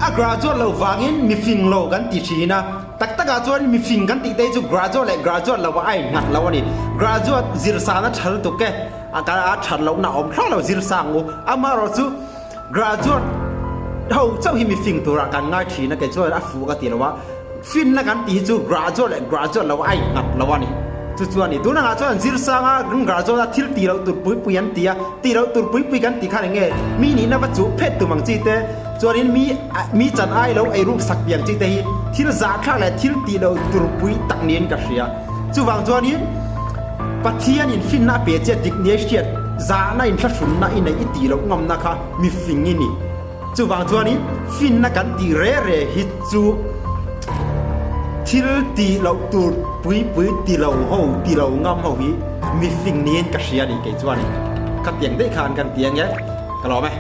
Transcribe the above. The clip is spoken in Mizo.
A graduate loh vangin mi fing lo kan ti thin a, tak takah chuan mi fing kan tih te hi chu graduate leh graduate lo ah a innghat lo a ni. Graduate zirsana tha lutuk e, a that lohna a awm thlawt lo zirsang u. Amaherawh chu graduate ho chauh hi mi fing turah kan ngai thin a, kei chuan a fuh ka ti lo a. Finna kan tih hi chu graduate leh graduate lo a innghat lo a ni. Chu chu a ni. Tun angah chuan zirsanga kan graduate a thil tih loh tur pui pui an ti a, tih loh tur pui pui kan tih khan eng nge mi nihna va chuh phet tum ang chi te, chuanin mi mi chan ai lo ei ruk sak piang chi te hi thil zahthlak leh thil tih loh tur pui tak niin ka hria. Chuvang chuanin Pathianin finna a pe che dik nia i hriat zahna inthlahrunna i neih i tih loh ngamna kha mifing i ni. Chuvang chuanin finna kan tih re re hi chu thil tih loh tur pui pui ti lo ho ti lo ngam ho hi mifing niin ka hria a ni kei chuanin khatiang daih khan kan ti ange ka lawm e.